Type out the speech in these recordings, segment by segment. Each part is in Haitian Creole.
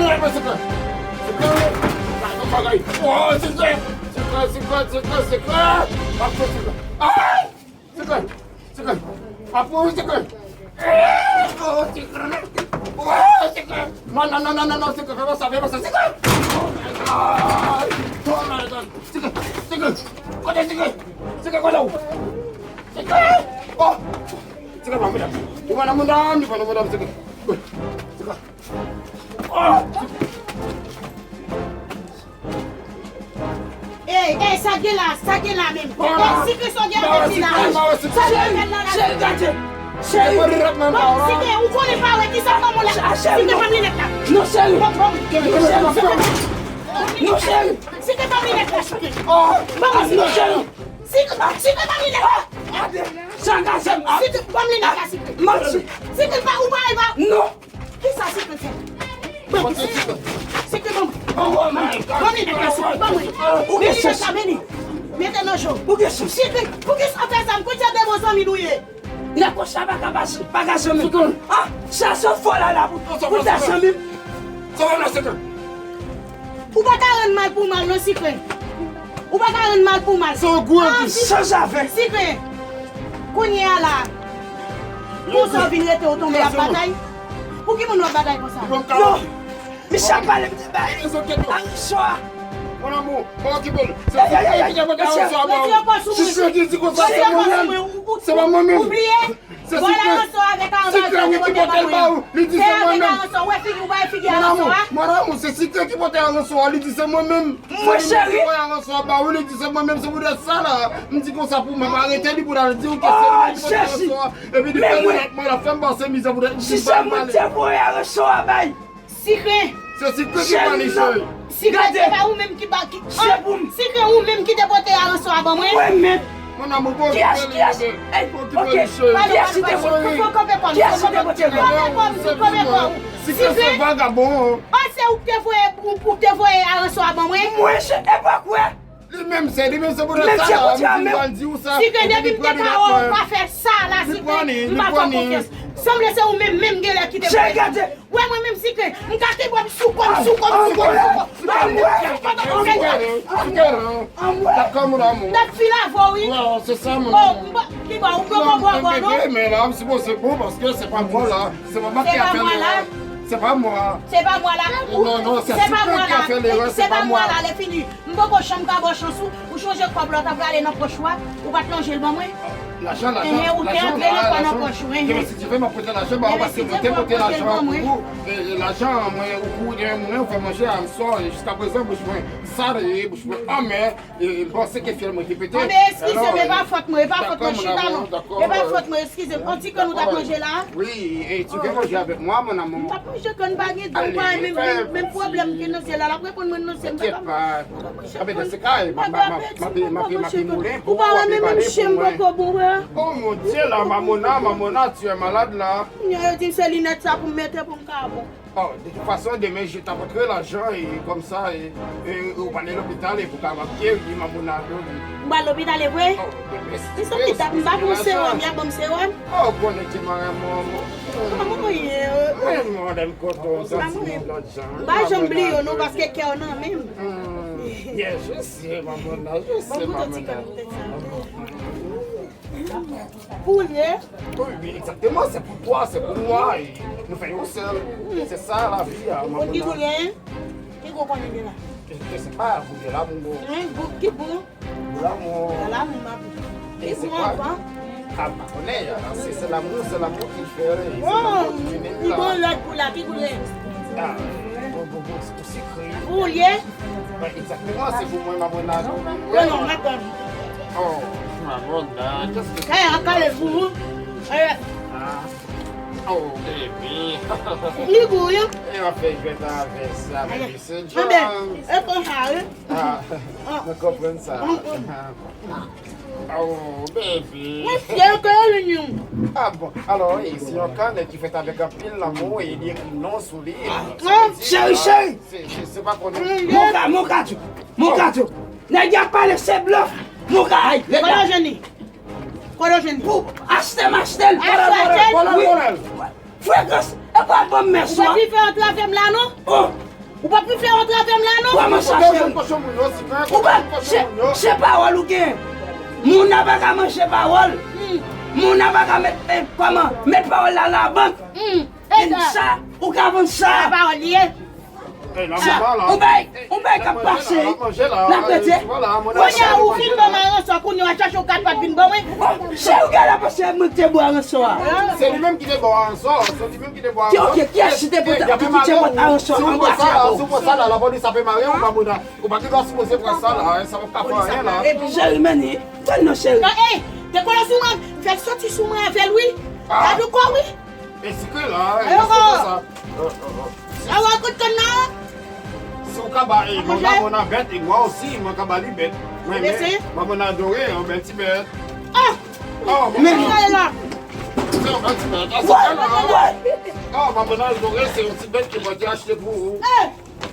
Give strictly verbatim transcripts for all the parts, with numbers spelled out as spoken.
Konnen la, Sekrè. Sekrè, la, yon bagay. Oh, Sekrè. Sekrè, Sekrè, Sekrè, Sekrè. M ap fè Sekrè. Ay! Sekrè. Sekrè. M ap mouri, Sekrè. Oh, Sekrè. Oh, Sekrè. Non, non, non, non, non, non, Sekrè, fè pa sa, fè pa sa, Sekrè. Oh, my God. Oh, my God. Sekrè, Sekrè. Kote Sekrè? Sekrè, kote w? Sekrè. Oh. Sekrè, pa medam. Li pa nan medam, li pa nan medam, Sekrè. Sekrè. Oh. Ey, ey, sa gen la, sa gen la menm. Ey, Sekrè, sa gen la menm la. Sa gen la menm la. Cheri, gade. Cheri. Bon, Sekrè, ou konnen pa wè ki sa kòman la. Sekrè, ban m linèt la. Non, cheri. Bon, bon. Non, cheri. Non, cheri. Sekrè, ban m linèt la, Sekrè. Ban m, non, cheri. Sekrè, Sekrè, ban m linèt la. Sekrè, ban m linèt la, Sekrè. Sekrè, pa, ou pa, ou pa. Non. Kisa Sekrè fè? Bon, Sekrè, Sekrè, ban m. Oh my God. Ban m linèt la, Sekrè, ban mwen. Ou gen chans. Mete nan je w. Ou gen chans. Sekrè, poukisa w fè sa? M konn se de bon zanmi nou ye. Nèg konsa pa ka pase, pa ka janm. Sekrè. Ah, chache fò la la pou, pou ta janm. Sove m la, Sekrè. Ou pa ka rann mal pou mal, non, Sekrè. Ou pa ka rann mal pou mal. Se yon gwo anplis. Chanje avè. Sikre. Kounye a la. Konsa w vin rete w tonbe ap batay. Pou ki moun w ap batay konsa? Non. Misye ap pale m de bay. Aranso a. Mon amour, pa okipe l. Se sikre ki te pote aranso a ba ou. Sikre ki di konsa se mwen menm. Se pa mwen menm. Se sikre. Sikre wi ki pote l ba ou. Li di se mwen menm. Mon amour, mon amour, se sikre ki pote aranso a. Li di se mwen menm. Mwen cheri. Voye aranso a ba ou, li di se mwen menm, se poutèt sa la. M di konsa pou mwen pa arete li pou l al di ou ke se li ki pote aranso a. Epi li fè mwen, l ap fè m pase mizè poutèt li pa pale. Si se mwen ki te voye aranso a bay. Sikre. Se Sikre ki pale, cheri. Sikre, se pa ou menm ki ba ki. Se pou m. Sikre, ou menm ki te pote aranso a ban mwen. Mwen menm. Mon amour, pa okipe li, bebe. Pa okipe li, cheri. Kiyès ki te voye? Kiyès ki te pote? Kanpe kò m, kanpe kò m. Sikre se vagabon. An, se ou ki te voye, ou, ou te voye aranso a ban mwen? Mwen, se, e pa kwè. Li menm se, li menm se poutèt sa la, m di m pral di ou sa. Sikre, depi m te ka wè w pa fè sa la, Sikre, m pa fè w konfyans. Sanble se ou menm, menm genlè ki te voye. Wè mwen menm Sikre, m ka kenbe w sou kò m, sou kò m, sou kò m, sou kò m. Anmwey! Anmwey! Dakò, mon amour. M t ap fini avè w, wi. Wi, se sa, mon amour. Ki bò, ou pran bò, bò, non? Men la, m sipoze bon, paske se pa mwen la. Se pa mwen ki a fè lerè. Se pa mwen. Se pa mwen la. Non, non, se Sikre ki a fè lerè, se pa mwen la, lè fini. M poko janm ka ba w chans ou, ou chonje kòb la w t ap rale nan pòch ou a, ou pa t lonje l ban mwen? Lajan, lajan, lajan, lajan. Enhen, ou te antre nan kò nan pòch ou, enhen. Demen si Dye vle, m ap pote lajan ba ou, paske mwen te pote lajan an pou ou. E, e lajan an, mwen, ou kouri dèyè moun, ou fè manje a, m sò, e jiskaprezan, bouch mwen sale, bouch mwen anmè, e, e, m panse ke fyèl mwen te pete. Anben, eskize m, e pa fòt mwen, e pa fòt mwen, chita non. E pa fòt mwen, eskize m. On ti kòn ou t ap manje la? Wi, e, tu veux manger avec moi, mon amour? M t ap manje kòn, pa gen, ou pa menm, menm, menm pwoblèm ke nan syèl la, l ap reponn mwen nan syèl, m pa ka. T'inquiète pas. Anben, dans ce cas, m ap, m ap, m ap, m ap, m ap moulen pou ou, w ap pale pou mwen. Oh mon Dieu, la, Mamona, Mamona, tu es malade, la. Yo di m se linèt sa pou m mete pou m ka bon. Oh, de toute façon, demen, je t'apporterai l'argent e kòmsa, e, e, ou pral lopital e pou kapab geri, Mamona, wi. M pral lopital, e vre? Oh, demen, si Dye vle, m pa pran sewòm, y ap ban m sewòm? Oh, konnen ki manman, manman. Kòman w ye? Mwen, mwen, m kontan, m santi m yon lòt jan. M pa janm bliye w non, paske kè w nan men m. Hmm. Yes, je sais, Mamona, je sais, Mamona. Pou w ye? Wi, wi, egzakteman, se pou twa, se pou mwa, e nou fè yon sèl. Se sa lavi a, Mamona. Ki koulè? Ki gwo konnen gen la? Je sais pas, koulè la, mon gwo. Ki gwo? Lanmou. Lanmou, m ap. E se kwa? A, m pa konnen, se, se lanmou, se lanmou ki fè, se lanmou ki mennen la. Ki bon lòt pou la, ki koulè? A, bon, bon, bon, se pou sikre. Pou w ye? Wi, egzakteman, se pou mwen, Mamona. Non, non, m ap ban. Oh, Mamona, qu'est-ce que c'est? Kay an kale pou ou. A. Oh, baby. Li gou, wi. E w ap fè jwèt avè sa, baby, se John. Anben, e konsa, wi. A, nou konprann sa. Oh, baby. Mwen fyè ke yo vin yon. A bon, alò, e, se yon kanèt ki fèt avèk anpil lanmou e li ekri non sou li. Cheri, cheri. Se, se, se pa konnen. Mon ka, mon ka di w. Mon ka di w. Nèg y ap pale se blòf. Mon ka, ay, leta. Kote w jwenn li? Kote w jwenn li? Pou achte m achte l. Achte, achte l? Wi. Frekans, e pa ban m mès ou a. Ou pa pi fè antrave m la non. Oh. Ou pa pi fè antrave m la non. Kòman sa, cheri? Ou pa, se, se pawòl ou gen. Moun nan pa ka manje pawòl. Hmm. Moun nan pa ka met, eh, kòman, met pawòl la nan bank. Hmm. Vin sa, ou ka vann sa. Sa pawòl li ye. Sa, ou bay, ou bay k ap pase. L ap rete. Kounye a, ou fin ban m aransò, kounye a, w ap chache yon kat pa t vin ban mwen. Oh, se ou ki al pase mwen te bò aransò a. Se li menm ki te bò aransò, se li menm ki te bò aransò. Ok, kiyès ki te pote, ki te pote aransò a? Si w pran sa la, si w pran sa la, lapolis ap mare w, Mamona. Ou pa gen dwa sipoze pran sa la, sa p ap ka fè anyen la. Epi cheri, men li, tann non, cheri. Non, ey, te kole sou mwen, fè l soti sou mwen avè l, wi. Gade w kò, wi. E sikre la, e sikre sa. Awa, kote kòn nan? Si w ka ba, e, Mamona bèt, e mwen osi, mwen ka ba li bèt. Mwen, men, Mamona adore, yon bèl ti bèt. Ah! Oh, men Mamona. Se yon bèl ti bèt. Ah, se bèl, non? Oh, Mamona adore, se yon ti bèt ke mwen te achte pou ou.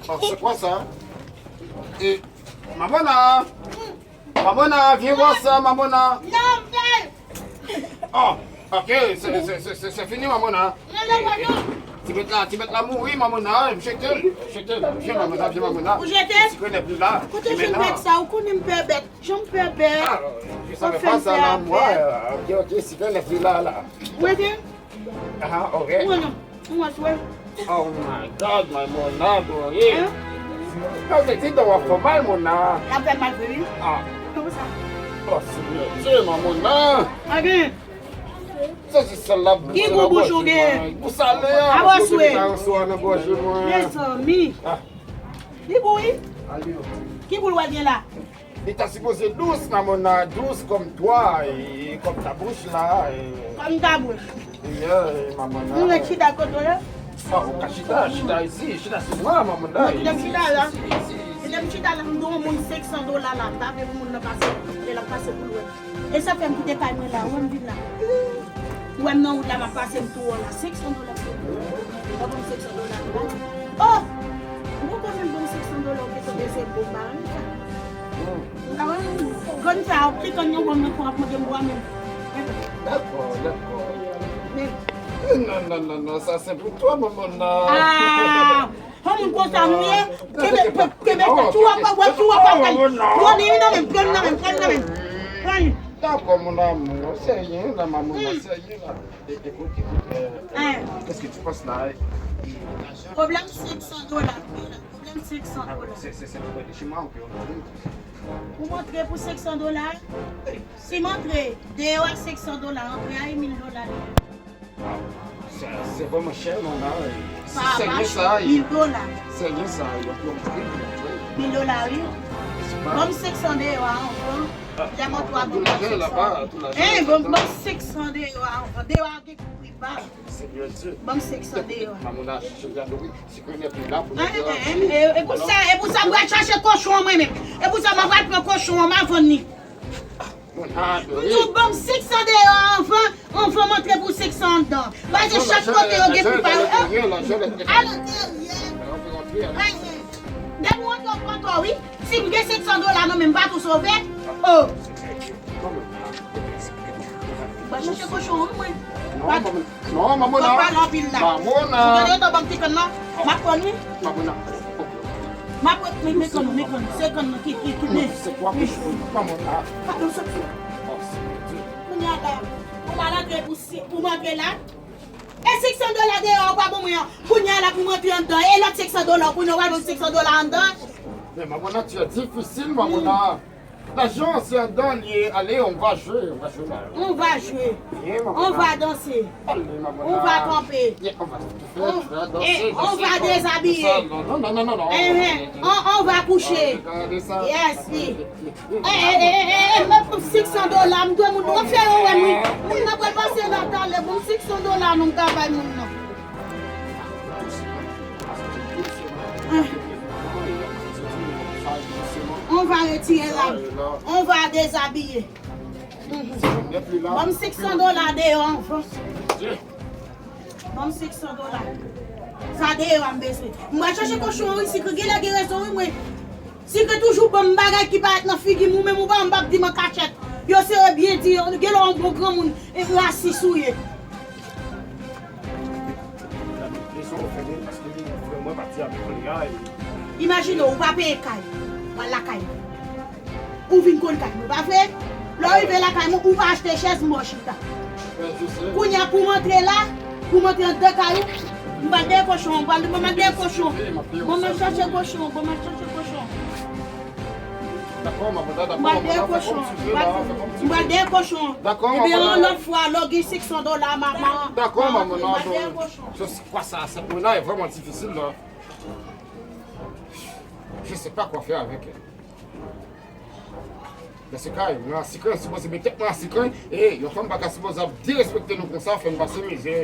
Oh, se kwa sa? E, Mamona. Mamona, vyen wè sa, Mamona. Non, pè. Oh, ok, se, se, se, se, se fini, Mamona. Non, non, non, non. Ti bèt la, ti bèt la mouri, Mamona, m jete l, jete l, vyen Mamona, vyen Mamona. Ou jete l? Ti grenèf li la. Kote jwenn bèt sa? Ou konnen m pè bèt. Jan m pè bèt. Ah, je savais pas ça, là, moi. Ok, ok, ti grenèf li la, la. Ou wete? Ah, ok. Ou wè non. Ou wè, wè. Oh my God, Mamona, boy. Hein? Yo te di dan w ap fè mal, Mona. Y ap fè mal vre, wi. Ah. Kòman sa? Oh, Senyè Dye, Mamona. Agen. Sa se sèl la. Ki gou bouch ou gen? Gou salé a. Abòswe. Mezanmi. Ah. Li gou wi. Ki gou l wè gen la? Li ta sipoze dous, Mamona, dous kòm twa, e kòm ta bouch la, e. Kòm ta bouch. Yeah, Mamona. Nou ret chita kote w la? Ah, ou ka chita, chita isi, chita sou mwen, Mamona. Mwen kite m chita la. Kite m chita la, m dwe yon moun senk san dola la, m pa vle pou moun nan pase, lè l ap pase pou l wè. E sa fè m kite kay mwen la, wè m vin la. Ou wè m nan wout la, m ap pase, m tou wè w la. Senk san dola pou ou. Ou ban m senk san dola pou ou. Oh! Ou poko menm ban m senk san dola, ou gentan bezwen bon bagay sa. Ou ka wè m grann sa, ou kite yon bon nan pou ap mande m bwa menm. Dakò, dakò. Men. Non, non, non, non, sa se pou twa, Mamona. Ah! Yon moun konsa nou ye, kenbe, kenbe tèt ou, w ap, w ap, w ap, w ap, pran li nan men m, pran li nan men m, pran li nan men m. Pran li. D'accord, mon amour, c'est rien là, maman, c'est rien là. É-, écoute, écoute, euh, qu'est-ce que tu penses là, hein? Pwoblèm senk san dola, pwoblèm senk san dola. C'est, c'est, c'est pour aller chez moi, on peut rentrer. Pou m antre pou senk san dola? Si m antre, deyò a senk san dola, antre a e mil dola li ye. Ah, se, se vrèman chè, non, la. Sèlman sa, mil dola. Sèlman sa, yo pran pri pou mwen. Mil dola, wi. Ban m senk san deyò a anvan. Lè m antre a ban m senk san. Eh, ban m, ban m senk san deyò a anvan. Deyò a gen pri pa. Sèlman sa. Ban m senk san deyò a. Mamona, je viens de, oui, c'est que n'est plus là pour nous dire. Eh, eh, eh, e pou sa, e pou sa, m pral chache kochon an mwen menm. E pou sa, m pral pran kochon an, m a vann li. M di w ban m senk san deyò anvan, anvan m antre pou senk san anndan. Paske chak kote yo gen pou pa yo. Al anterye. Depi w antre w pran tò wi. Si m gen senk san dola nan men m, m pa tou sove. Oh. M pral chache kochon an mwen. Non, Mamona. Pale anpil la. Mamona. Ou tande yo t ap ban m ti kann nan? M ap pran wi. Mamona. M ap pran, men, men kann nan, men kann nan. Se kann nan ki, ki, ki, men. Non, se kwa kochon. Mamona. Pardon, sòti. Oh, Seigneur Dieu. Kounye a la, pou m al antre pou si, pou m antre la. E senk san dola deyò ou pa ban mwen an. Kounye a la pou m antre anndan. E lòt senk san dola, kounye a ou pral ban m senk san dola anndan. Men Mamona, tu es difficile, Mamona. Lajan se anndan li ye, ale, on va jouer, on va jouer la. On va jouer. On va danser. On va camper. On va déshabiller. Non, non, non, non, non. On, on va coucher. Yes, wi. Eh, eh, eh, eh, eh, eh, senk san dola, m dwe moun nan fè yo wè m wi. Moun nan pral pase la talè, bon, senk san dola nou m ka bay moun nan. On va retirer la. On va déshabiller. Ban m senk san dola deyò anvan. Ban m senk san dola. Sa deyò a m bezwen. M pral chache kochon an wi, Sikri genlè gen rezon wi mwen. Sikri toujou ban m bagay ki parèt nan figi m, ou menm ou pa, m p ap di m an kachèt. Yo sere byen di, genlè yon bon granmoun, e rasis ou ye. Imajine w, ou pa peye kay, w al lakay mwen. Ou vin konn kay mwen, pa vre? Lè w rive lakay mwen, ou pa achte chèz, m ba w chita. Kounye a, pou m antre la, pou m antre anndan kay ou, m pral dèyè kochon an, m pral, m pral dèyè kochon. Ban m al chache kochon, ban m al chache kochon. M pral dèyè kochon, m pral dèyè kochon. Ebyen, yon lòt fwa, lè w gen senk san dola, m a, m a, m a, m pral dèyè kochon. Kwa sa, cette Mona est vraiment difficile, là. Je sais pas quoi faire avec elle. Nan se ka, mwen a sikren, sipoze met tèt mwen a sikren, e yon fanm pa ka sipoze ap derespekte nou konsa, fè n pase mizè.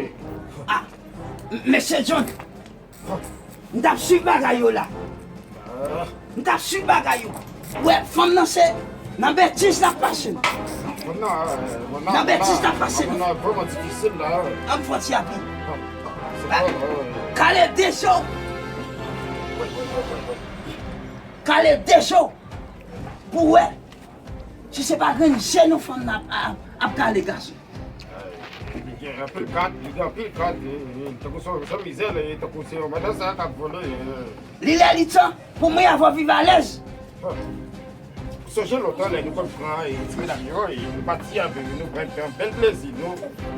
Ah, m-, mesye John, m t ap swiv bagay yo la. M t ap swiv bagay yo. Wè, fanm nan se nan betiz l ap pase m. Nan betiz l ap pase m. An m fè ti api. Kale de je w. Kale de je w. Pou wè si se pa grenn je nou fanm nan ap, ap, ap kale gason. Anpil kat, li gen anpil kat, tankou se yon mizè, tankou se yon madan sa k ap vole. Li lè li tan pou mwen avè w viv alèz. Sonje lontan lè nou konn pran ti medam yo, nou pati avè yo, nou pran pran bèl plezi nou.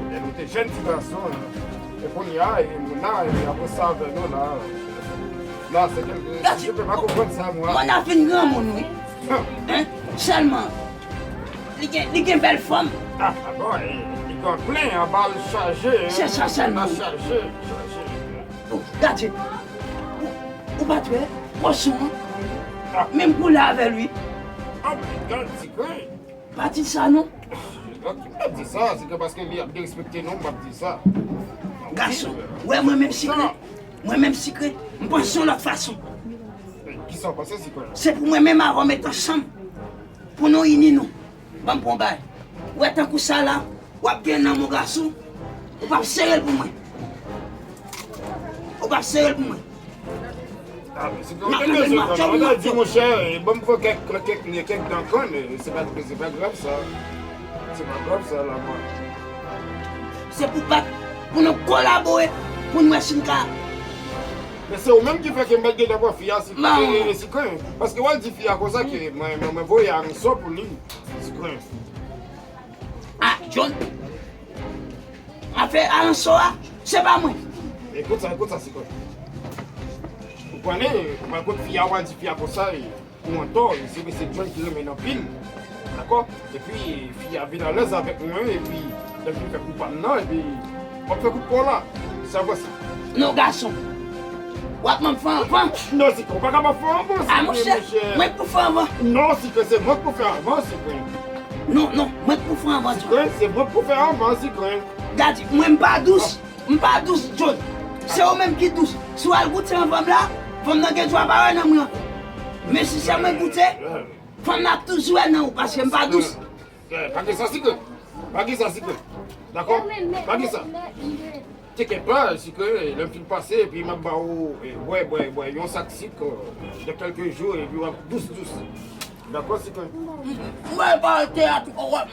Lè nou te jèn ti gason. E kounye a, moun nan ap sa avè nou la. La se kèlke, je peux pas comprendre ça, moi. Mona vin granmoun wi. Hein? Sèlman li gen, li gen bèl fòm. Ah, ah bon, li gen plen anba l chaje. Se sa sèlman. Chaje, chaje. Gade, ou pa t wè pòsyon an? Menm koulè avè l wi. Ah, men gad ti kwen. Pa di sa non. Ki m ap di sa, se ke paske li ap derespekte nou, m ap di sa. Gason, wè mwen menm sikre. Mwen menm sikre. M panse yon lòt fason. Kisa w panse sikre? Se pou mwen menm avè w met ansanm. Pou nou ini nou. Ban m pran bay. Wè tankou sa la, w ap gen nan mon gason. Ou p ap sere l pou mwen. Ou p ap sere l pou mwen. Ah, men si gen yon dezòd la, ou ta di, monchè, ban m pran kèk, kèk, kèk dan kann, se pa, se pa grav sa. Se pa grav sa la, mwen. Se pou bat, pou nou kolabore, pou n wè si n ka. Men se ou menm ki fè ke m pa t gentan pran fi a, si, e, e, sikren. Paske w al di fi a konsa ke mwen, mwen, mwen voye aransò pou li, sikren. Ah, John. Afè aransò a, se pa mwen. Ekout sa, ekout sa, sikren. Ou konnen, mwen kot fi a, w al di fi a konsa, e, ou antò, e, se, se John ki renmen anpil. Dakò? Epi, fi a vin alèz avèk mwen, epi, lè l fin fè kou pa m nan, epi, w ap fè kout pa w la. Sa vre sa. Non, gason. W ap ban m fè anvan. Non, sikren, ou pa ka ban m fè anvan, sikren, monchè. Mwen k pou fè anvan. Non, sikren, se mwen k pou fè anvan, sikren. Non, non, mwen k pou fè anvan, sikren. Sikren, se mwen k pou fè anvan, sikren. Daddy, mwen m pa dous. M pa dous, John. Se ou menm ki dous. Si w al goute anvan m la, fanm nan gen dwa pa wè nan mwen ankò. Men si se mwen goute, fanm nan ap toujou wè nan ou, paske m pa dous. Eh, pa gen sa, sikren. Pa gen sa, sikren. Dakò? Pa gen sa. Teke pa, sikren, lè m fin pase, epi m ap ba ou, eh, bwè, bwè, bwè, yon sak sik, eh, de kèlke jou, epi w ap dous, dous. Dakò, sikren? M wè pa te a tou, wè.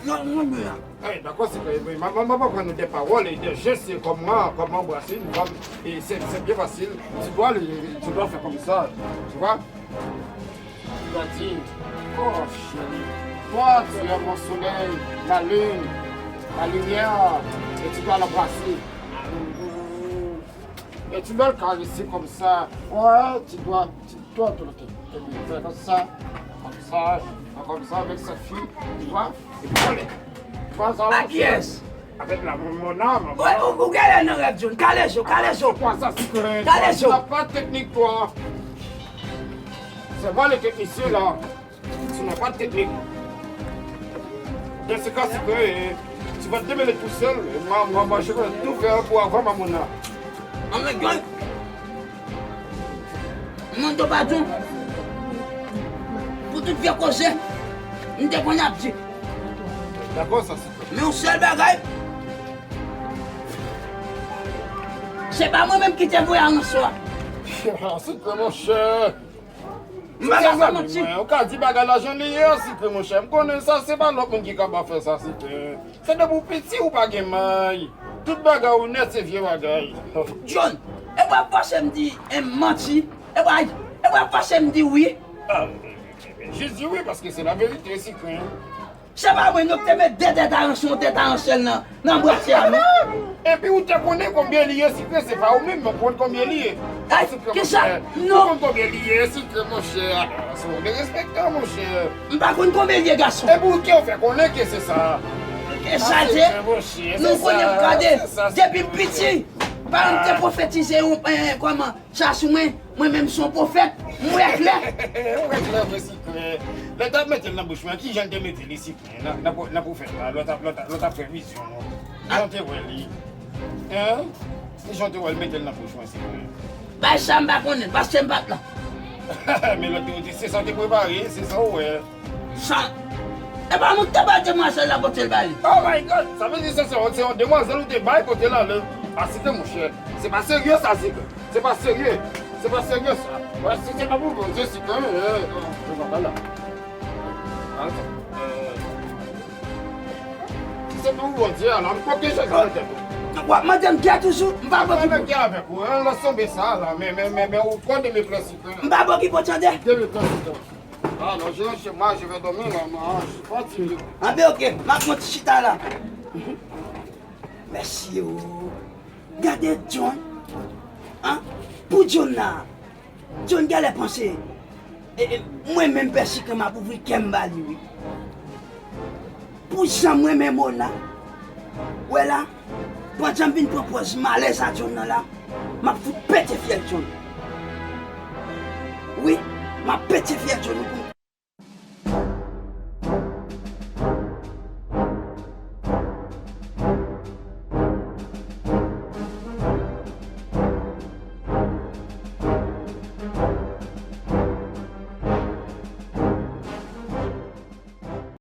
Non, non, men a. Eh, dakò, sikren, m, m, m ap aprann nou de pawòl e de jès, e kòman, kòman anbrase yon fanm, e se, se byen fasil. Tu dois le, tu dois faire comme ça, tu vois? Tu dois dire, oh chérie, toi tu es mon soleil, ma lune, ma lumière, et tu dois l'embrasser. Et tu dois le caresser comme ça. Ouais, tu dois, tu dois te le faire comme ça, comme ça, comme ça avec cette fille, tu vois? Et puis allez. Tu vois ça? À qui est-ce? Avec la, mon, mon âme. Ou, ou, ou genyen nan rèv, John. Kale je w, kale je w. Kale je w. Tu n'as pas de technique, toi. C'est moi le technicien, là. Tu n'as pas de technique. Dans ce cas, c'est que, euh, tu vas te démêler tout seul. Et moi, moi, moi, je vais tout faire pour avoir ma mona. Anmèy, John. Mwen te pa di w. Pou tout vye koze, m te konn ap di. Dakò, sa se. Men yon sèl bagay, se pa mwen menm ki te voye aransò a. Se ke monchè. M pa ka fè manti. Ou ka di bagay la jan li ye a, sikre monchè. M konnen sa, se pa lòt moun ki kapab fè sa, sikre. Se depi w piti ou pa gen may. Tout bagay ou nèt se vye bagay. John, e w ap fòse m di, e, manti. E w ap, e w ap fòse m di wi. Ah, jis di wi, paske se la verite, sikre. Se pa mwen, nou te met de tèt aransè, yon tèt aransè nan, nan bwatye a, non? Epi ou te konnen konbyen li ye, sikre, se pa ou menm, men ou konn konbyen li ye. Ay, sikre, kisa? Monchè. Non. Ou konn konbyen li ye, sikre, monchè. Ah, se yon derespektan, monchè. M pa konn konbyen li ye, gason. Epi ou te fè konnen ke se sa. Ke sa, sikre, monchè, nou konnen m gade, depi m piti, paran m te pwofetize yon, eh, kòman? Sa sou mwen, mwen menm se yon pwofèt, m wè klè. Ou wè klè vre, sikre. Lè t ap mete l nan bouch mwen, kijan l te mete li, sikre? Nan, nan pwo-, nan pwofèt la, lè w t ap, lè w t ap, lè w t ap fè vizyon an. Kijan w te wè li? Hein? Kijan w te wè l mete l nan bouch mwen, sikre? Bay sa m pa konnen, paske m pa t la. Men lè w te, se sa w te prepare, se sa w wè. Sa, e pa mwen ki te bay demwazèl la pote l ba li. Oh my God! Sa vle di se, se, se yon demwazèl ou te bay pote l ale. Ah, sikre, monchè. Se pa serye sa, sikre. Se pa serye. Se pa serye sa. Wè, si se pa pou Bondye, sikre, eh, non, se pa la. Atann. Eh. Se pou Bondye a la, m koke Jezi nan tèt ou. W ap mande m kè toujou, m pa Mwen bòkipò. Mwen gen avèk ou, an lanse anbe sa la, men, men, men, men ou konnen m eklèsi kè. M pa bòkipò, tande. Gen m eklèsi kè. Ah non, je rentre chez moi, je vais dormir, non, non, je suis fatigué. Anbe, oke, m ap fè yon ti chita la. Mèsi o. Gade John. An, pou John la. John genlè panse e, e, mwen menm Pèsikan m ap ouvri kè m ba li, wi. Pou jan m renmen Mona. Wè la, pandan m vin pran pòz malèz a John nan la, m ap fout pete fyèl John. Wi, m ap pete fyèl John wi, pou